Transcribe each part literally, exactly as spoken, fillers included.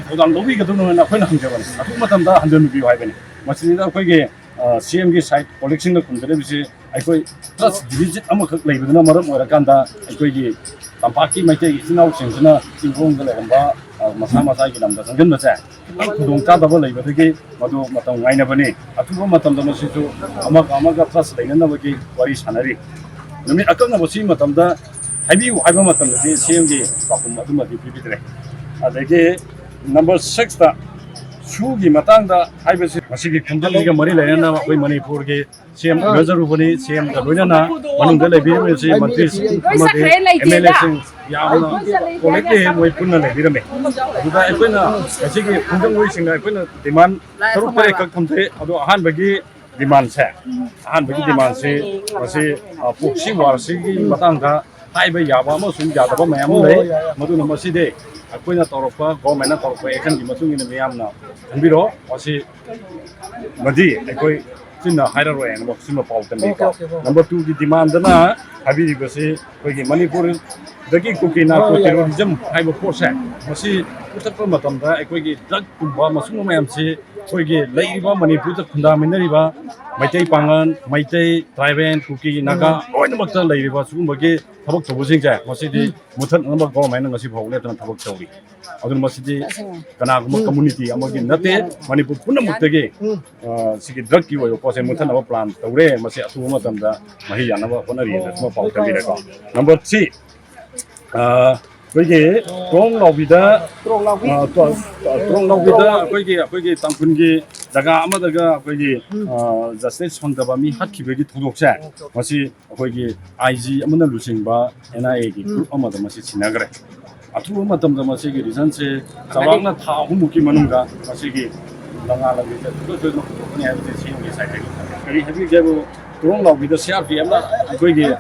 ꯊꯧꯗꯥꯡ ꯂꯧꯕꯤꯒꯗꯕꯅꯦꯅ ꯑꯩꯈꯣꯏꯅ ꯍꯪꯖꯕꯅꯤ꯫ ꯑꯊꯨꯕ ꯃꯇꯝꯗ ꯍꯟꯖꯟꯕꯤꯌꯨ ꯍꯥꯏꯕꯅꯤ꯫ ꯃꯁꯤꯗ ꯑꯩꯈꯣꯏꯒꯤ, ꯑ, ꯁꯤ ꯑꯦꯝꯒꯤ ꯁꯥꯏꯠ ꯀꯣꯂꯤꯛꯁꯤꯡꯅ ꯈꯨꯝꯖꯔꯤꯕꯁꯤ ꯑꯩꯈꯣꯏ ꯇ꯭ꯔꯁ ꯗꯤꯐꯤꯁꯤꯠ ꯑꯃꯈꯛ ꯂꯩꯕꯗꯨꯅ ꯃꯔꯝ ꯑꯣꯏꯔꯀꯥꯟꯗ ꯑꯩꯈꯣꯏꯒꯤ ꯇꯝꯄꯥꯛꯀꯤ ꯃꯩꯇꯩ ꯏꯆꯤꯟ ꯏꯅꯥꯎꯁꯤꯡꯁꯤꯅ ꯆꯤꯡꯈꯣꯡꯗ ꯂꯩꯔꯝꯕ, ꯑ, ꯃꯁꯥ ꯃꯁꯥꯒꯤ ꯂꯝꯗ ꯆꯪꯁꯤꯟꯕꯁꯦ ꯈꯤꯇꯪ ꯈꯨꯗꯣꯡ ꯆꯥꯗꯕ ꯂꯩꯕꯗꯒꯤ ꯃꯗꯨ ꯃꯇꯝ ꯉꯥꯏꯅꯕꯅꯤ꯫ ꯑꯊꯨꯕ ꯃꯇꯝꯗ ꯃꯁꯤꯁꯨ ꯑꯃꯒ ꯑꯃꯒ ꯇ꯭ꯔꯁ ꯂꯩꯅꯅꯕꯒꯤ ꯋꯥꯔꯤ ꯁꯥꯟꯅꯔꯤ꯫ ꯅꯨꯃꯤꯠ ꯑꯀꯛꯅꯕ ꯁꯤꯒꯤ ꯃꯇꯝꯗ ꯍꯥꯏꯕꯤꯌꯨ ꯍꯥꯏꯕ ꯃꯇꯝꯗꯗꯤ ꯁꯤ ꯑꯦꯝꯒꯤ ꯄꯥꯎꯈꯨꯝ ꯑꯗꯨꯃꯗꯤ ꯄꯤꯕꯤꯗ꯭ꯔꯦ꯫ ꯑꯗꯒꯤ ꯅꯝꯕꯔ ꯁꯤꯛꯁꯇ ꯁꯨꯒꯤ ꯃꯇꯥꯡꯗ ꯍꯥꯏꯕꯁꯤ ꯃꯁꯤꯒꯤ ꯈꯣꯡꯖꯪꯁꯤꯒ ꯃꯔꯤ ꯂꯩꯅꯅ ꯑꯩꯈꯣꯏ ꯃꯅꯤꯄꯨꯔꯒꯤ ꯁꯤ ꯑꯦꯝ ꯎꯅꯖꯔꯨꯕꯅꯤ꯫ ꯁꯤ ꯑꯦꯝꯒ ꯂꯣꯏꯅꯅ ꯃꯅꯨꯡꯗ ꯂꯩꯕꯤꯔꯤꯕꯁꯤ ꯃꯟꯇ꯭ꯔꯤ ꯑꯃꯗꯤ ꯑꯦꯝ ꯑꯦꯜ ꯑꯦꯁꯤꯡ ꯌꯥꯝꯅ ꯀꯣꯂꯦꯛꯇꯦ ꯃꯣꯏ ꯄꯨꯟꯅ ꯂꯩꯕꯤꯔꯝꯃꯤ꯫ ꯑꯗꯨꯗ ꯑꯩꯈꯣꯏꯅ ꯉꯁꯤꯒꯤ ꯈꯣꯡꯖꯪ ꯃꯣꯏꯁꯤꯡꯅ ꯑꯩꯈꯣꯏꯅ ꯗꯤꯃꯥꯟ ꯇꯔꯨꯛ ꯇꯔꯦꯠꯈꯛ ꯊꯝꯖꯩ꯫ ꯑꯗꯣ ꯑꯍꯥꯟꯕꯒꯤ ꯗꯤꯃꯥꯟꯁꯦ, ꯑꯍꯥꯟꯕꯒꯤ ꯗꯤꯃꯥꯟꯁꯤ ꯃꯁꯤ, ꯑ, ꯄꯣꯛꯁꯤ ꯋꯥꯔꯁꯤꯒꯤ ꯃꯇꯥꯡꯗ ꯍꯥꯏꯕ ꯌꯥꯕ ꯑꯃꯁꯨꯡ ꯌꯥꯗꯕ ꯃꯌꯥꯝ ꯑꯃ ꯂꯩ꯫ ꯃꯗꯨꯅ ꯃꯁꯤꯗꯤ ꯑꯩꯈꯣꯏꯅ ꯇꯧꯔꯛꯄ, ꯒꯣꯔꯃꯦꯟꯅ ꯇꯧꯔꯛꯄ ꯑꯦꯛꯁꯟꯒꯤ ꯃꯇꯨꯡ ꯏꯟꯅ ꯃꯤꯌꯥꯝꯅ ꯈꯟꯕꯤꯔꯣ꯫ ꯃꯁꯤ ꯃꯗꯤ ꯑꯩꯈꯣꯏ ꯆꯤꯟꯅ ꯍꯥꯏꯔꯔꯣꯏ ꯍꯥꯏꯅ ꯁꯤꯃ ꯄꯥꯎ ꯇꯝꯕꯤꯀꯣ꯫ Okay, okay, bro. ꯅꯝꯕꯔ ꯇꯨꯒꯤ ꯗꯤꯃꯥꯟꯗꯅ ꯍꯥꯏꯕꯤꯔꯤꯕꯁꯤ ꯑꯩꯈꯣꯏꯒꯤ ꯃꯅꯤꯄꯨꯔꯗꯒꯤ ꯀꯨꯀꯤ ꯅꯥꯔꯀꯣ ꯇꯦꯔꯣꯔꯤꯖꯝ ꯍꯥꯏꯕ ꯄꯣꯠꯁꯦ, ꯃꯁꯤ ꯃꯨꯊꯠꯄ ꯃꯇꯝꯗ ꯑꯩꯈꯣꯏꯒꯤ ꯗ꯭ꯔꯒꯀꯨꯝꯕ ꯃꯁꯤꯒꯨꯝꯕ ꯃꯌꯥꯝꯁꯤ ꯑꯩꯈꯣꯏꯒꯤ ꯂꯩꯔꯤꯕ ꯃꯅꯤꯄꯨꯔꯗ ꯈꯨꯟꯗꯥꯃꯤꯟꯅꯔꯤꯕ ꯃꯩꯇꯩ ꯄꯥꯉꯜ, ꯃꯩꯇꯩ, ꯇ꯭ꯔꯥꯏꯕꯦꯜ, ꯀꯨꯀꯤ, ꯅꯥꯒꯥ ꯂꯣꯏꯅꯃꯛꯇ ꯂꯩꯔꯤꯕ ꯁꯤꯒꯨꯝꯕꯒꯤ ꯊꯕꯛ ꯇꯧꯕꯁꯤꯡꯁꯦ ꯃꯁꯤꯗꯤ ꯃꯨꯊꯠꯅꯅꯕ ꯒꯣꯔꯃꯦꯟꯅ ꯉꯁꯤ ꯐꯥꯎ ꯂꯦꯞꯇꯅ ꯊꯕꯛ ꯇꯧꯔꯤ꯫ ꯑꯗꯨꯅ ꯃꯁꯤꯗꯤ ꯀꯅꯥꯒꯨꯝꯕ ꯀꯝꯃꯨꯅꯤꯇꯤ ꯑꯃꯒꯤ ꯅꯠꯇꯦ, ꯃꯅꯤꯄꯨꯔ ꯄꯨꯝꯅꯃꯛꯇꯒꯤ, ꯑ, ꯁꯤꯒꯤ ꯗ꯭ꯔꯒꯀꯤ ꯑꯣꯏꯕ ꯄꯣꯠꯁꯦ ꯃꯨꯠꯊꯠꯅꯕ ꯄ꯭ꯂꯥꯟ ꯇꯧꯔꯦ꯫ ꯃꯁꯤ ꯑꯊꯨꯕ ꯃꯇꯝꯗ ꯃꯍꯩ ꯌꯥꯟꯅꯕ ꯍꯣꯠꯅꯔꯤꯅ ꯁꯤꯃ ꯄꯥꯎ ꯇꯝꯕꯤꯔꯦꯀꯣ꯫ ꯅꯝꯕꯔ ꯊ꯭ꯔꯤ, ꯑ, ꯑꯩꯈꯣꯏꯒꯤ ꯇ꯭ꯔꯣꯡ ꯂꯥꯎꯕꯤꯗ, ꯑ, ꯇ꯭ꯔꯣ-, ꯇ꯭ꯔꯣꯡ ꯂꯥꯎꯕꯤꯗ ꯑꯩꯈꯣꯏꯒꯤ, ꯑꯩꯈꯣꯏꯒꯤ ꯇꯥꯡꯈꯨꯜꯒꯤ ꯖꯒꯥ ꯑꯃꯗꯒ ꯑꯩꯈꯣꯏꯒꯤ, ꯑ, ꯖꯁꯇꯤꯁ ꯐꯪꯗꯕ ꯃꯤ ꯍꯥꯠꯈꯤꯕꯒꯤ ꯊꯧꯗꯣꯛꯁꯦ, ꯃꯁꯤ ꯑꯩꯈꯣꯏꯒꯤ ꯑꯥꯏ ꯖꯤ ꯑꯃꯅ ꯂꯨꯆꯤꯡꯕ ꯑꯦꯟ ꯑꯥꯏ ꯑꯦꯒꯤ ꯒ꯭ꯔꯨꯞ ꯑꯃꯗ ꯃꯁꯤ ꯁꯤꯟꯅꯈ꯭ꯔꯦ꯫ ꯑꯊꯨꯕ ꯃꯇꯝꯗ ꯃꯁꯤꯒꯤ ꯔꯤꯖꯟꯁꯦ ꯆꯥꯎꯔꯥꯛꯅ ꯊꯥ ꯑꯍꯨꯝꯃꯨꯛꯀꯤ ꯃꯅꯨꯡꯗ ꯃꯁꯤꯒꯤ ꯂꯪꯂꯥ ꯂꯝꯕꯤꯁꯦ ꯊꯨꯒꯠꯇꯣꯏꯅ ꯄꯨꯊꯣꯛꯀꯅꯤ ꯍꯥꯏꯕꯁꯦ ꯁꯤ ꯑꯦꯝꯒꯤ ꯁꯥꯏꯠꯇꯒꯤ꯫ ꯀꯔꯤ ꯍꯥꯏꯕꯤꯒꯦꯕꯨ, ꯇ꯭ꯔꯣꯡ ꯂꯥꯎꯕꯤꯗ ꯁꯤ ꯑꯥꯔ ꯄꯤ ꯑꯦꯐꯅ ꯑꯩꯈꯣꯏꯒꯤ, ꯑ,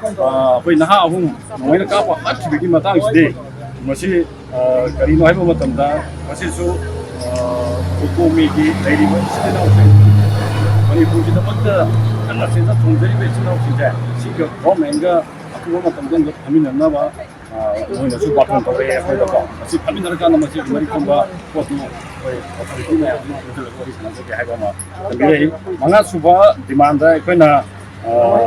ꯑꯩꯈꯣꯏ ꯅꯍꯥ ꯑꯍꯨꯝ ꯅꯣꯡꯃꯩꯅ ꯀꯥꯞꯄ ꯍꯥꯠꯈꯤꯕꯒꯤ ꯃꯇꯥꯡꯁꯤꯗꯤ ꯃꯁꯤ, ꯑ, ꯀꯔꯤꯅꯣ ꯍꯥꯏꯕ ꯃꯇꯝꯗ ꯃꯁꯤꯁꯨ, ꯑ, ꯀꯣꯀꯣꯃꯤꯒꯤ ꯂꯩꯔꯤꯕ ꯏꯆꯤꯜ ꯏꯅꯥꯎꯁꯤꯡ, ꯃꯅꯤꯄꯨꯔꯒꯤꯗꯃꯛꯇ ꯀꯟꯅ ꯆꯦꯟꯖ ꯊꯣꯡꯖꯔꯤꯕ ꯏꯆꯤꯜ ꯏꯅꯥꯎꯁꯤꯡꯁꯦ ꯁꯤꯒ ꯒꯣꯔꯃꯦꯟꯒ ꯑꯊꯨꯕ ꯃꯇꯝꯗ ꯑꯃꯨꯛꯇ ꯐꯝꯃꯤꯟꯅꯅꯕ ꯃꯣꯏꯅꯁꯨ ꯕꯥꯇꯣꯟ ꯇꯧꯔꯛꯑꯦ ꯑꯩꯈꯣꯏꯗꯀꯣ꯫ ꯃꯁꯤ ꯐꯝꯃꯤꯟꯅꯔꯀꯥꯟꯗ ꯃꯁꯤꯒꯤ ꯃꯔꯤꯛ ꯆꯨꯝꯕ ꯄꯣꯠꯇꯨ ꯑꯩꯈꯣꯏ ꯑꯣꯊꯣꯔꯤꯇꯤ ꯃꯌꯥꯝ ꯑꯃ ꯄꯨꯟꯁꯤꯜꯂꯒ ꯋꯥꯔꯤ ꯁꯥꯟꯅꯖꯒꯦ ꯍꯥꯏꯕ ꯑꯃ ꯊꯝꯕꯤꯔꯛꯏ꯫ ꯃꯉꯥꯁꯨꯕ ꯗꯤꯃꯥꯟꯗ ꯑꯩꯈꯣꯏꯅ,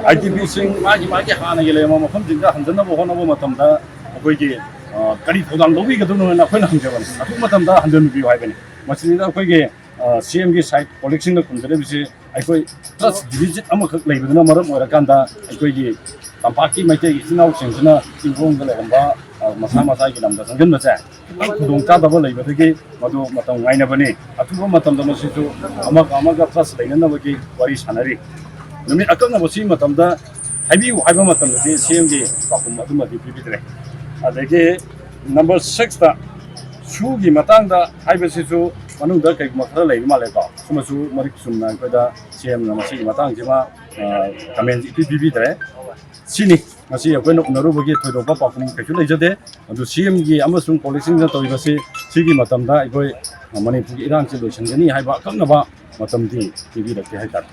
ꯑꯥꯏ ꯗꯤ ꯄꯤꯁꯤꯡ ꯃꯥꯒꯤ ꯃꯥꯒꯤ ꯍꯥꯟꯅꯒꯤ ꯂꯩꯔꯝꯕ ꯃꯐꯝꯁꯤꯡꯗ ꯍꯟꯖꯟꯅꯕ ꯍꯣꯠꯅꯕ ꯃꯇꯝꯗ ꯑꯩꯈꯣꯏꯒꯤ, ꯑ, ꯀꯔꯤ ꯊꯧꯗꯥꯡ ꯂꯧꯕꯤꯒꯗꯣꯏꯅꯣ ꯍꯥꯏꯅ ꯑꯩꯈꯣꯏꯅ ꯍꯪꯖꯕꯅꯤ꯫ ꯑꯊꯨꯕ ꯃꯇꯝꯗ ꯍꯟꯖꯟꯕꯤꯌꯨ ꯍꯥꯏꯕꯅꯤ꯫ ꯃꯁꯤꯗ ꯑꯩꯈꯣꯏꯒꯤ, ꯑ, ꯁꯤ ꯑꯦꯝꯒꯤ ꯁꯥꯏꯠ ꯀꯣꯂꯤꯛꯁꯤꯡꯗ ꯈꯨꯝꯖꯔꯤꯕꯁꯤ ꯑꯩꯈꯣꯏ ꯇ꯭ꯔꯁ ꯗꯤꯐꯤꯁꯤꯠ ꯑꯃꯈꯛ ꯂꯩꯕꯗꯨꯅ ꯃꯔꯝ ꯑꯣꯏꯔꯀꯥꯟꯗ ꯑꯩꯈꯣꯏꯒꯤ ꯇꯝꯄꯥꯛꯀꯤ ꯃꯩꯇꯩ ꯏꯆꯤꯟ ꯏꯅꯥꯎꯁꯤꯡꯁꯤꯅ ꯆꯤꯡꯈꯣꯡꯗ ꯂꯩꯔꯝꯕ, ꯑ, ꯃꯁꯥ ꯃꯁꯥꯒꯤ ꯂꯝꯗ ꯆꯪꯁꯤꯟꯕꯁꯦ ꯈꯤꯇꯪ ꯈꯨꯗꯣꯡꯆꯥꯗꯕ ꯂꯩꯕꯗꯒꯤ ꯃꯗꯨ ꯃꯇꯝ ꯉꯥꯏꯅꯕꯅꯤ꯫ ꯑꯊꯨꯕ ꯃꯇꯝꯗ ꯃꯁꯤꯁꯨ ꯑꯃꯒ ꯑꯃꯒ ꯇ꯭ꯔꯁ ꯂꯩꯅꯅꯕꯒꯤ ꯋꯥꯔꯤ ꯁꯥꯟꯅꯔꯤ꯫ ꯅꯨꯃꯤꯠ ꯑꯀꯛꯅꯕ ꯁꯤꯒꯤ ꯃꯇꯝꯗ ꯍꯥꯏꯕꯤꯌꯨ ꯍꯥꯏꯕ ꯃꯇꯝꯗꯗꯤ ꯁꯤ ꯑꯦꯝꯒꯤ ꯄꯥꯎꯈꯨꯝ ꯑꯗꯨꯃꯗꯤ ꯄꯤꯕꯤꯗ꯭ꯔꯦ꯫ ꯑꯗꯒꯤ ꯅꯝꯕꯔ ꯁꯤꯛꯁꯇ ꯁꯨꯒꯤ ꯃꯇꯥꯡꯗ ꯍꯥꯏꯕꯁꯤꯁꯨ ꯃꯅꯨꯡꯗ ꯀꯩꯒꯨꯝꯕ ꯈꯔ ꯂꯩꯕ ꯃꯥꯜꯂꯦꯀꯣ꯫ ꯁꯨꯝꯕꯁꯨ ꯃꯔꯤꯛ ꯆꯨꯝꯅ ꯑꯩꯈꯣꯏꯗ ꯁꯤ ꯑꯦꯝꯅ ꯃꯁꯤꯒꯤ ꯃꯇꯥꯡꯁꯤꯃ, ꯑ, ꯀꯃꯦꯟ ꯏꯄꯤ ꯄꯤꯕꯤꯗ꯭ꯔꯦ꯫ ꯁꯤꯅꯤ ꯉꯁꯤ ꯑꯩꯈꯣꯏꯅ ꯎꯅꯔꯨꯕꯒꯤ ꯊꯣꯏꯗꯣꯛꯄ ꯄꯥꯎꯈꯨꯝ ꯀꯩꯁꯨ ꯂꯩꯖꯗꯦ꯫ ꯑꯗꯨ ꯁꯤ ꯑꯦꯝꯒꯤ ꯑꯃꯁꯨꯡ ꯀꯣꯂꯤꯛꯁꯤꯡꯅ ꯇꯧꯔꯤꯕꯁꯤ ꯁꯤꯒꯤ ꯃꯇꯝꯗ ꯑꯩꯈꯣꯏ ꯃꯅꯤꯄꯨꯔꯒꯤ ꯏꯔꯥꯡꯁꯤ ꯂꯣꯏꯁꯤꯟꯒꯅꯤ ꯍꯥꯏꯕ ꯑꯀꯛꯅꯕ ꯃꯇꯝꯗꯤ ꯄꯤꯕꯤꯔꯛꯇꯦ ꯍꯥꯏꯇꯥꯔꯦ꯫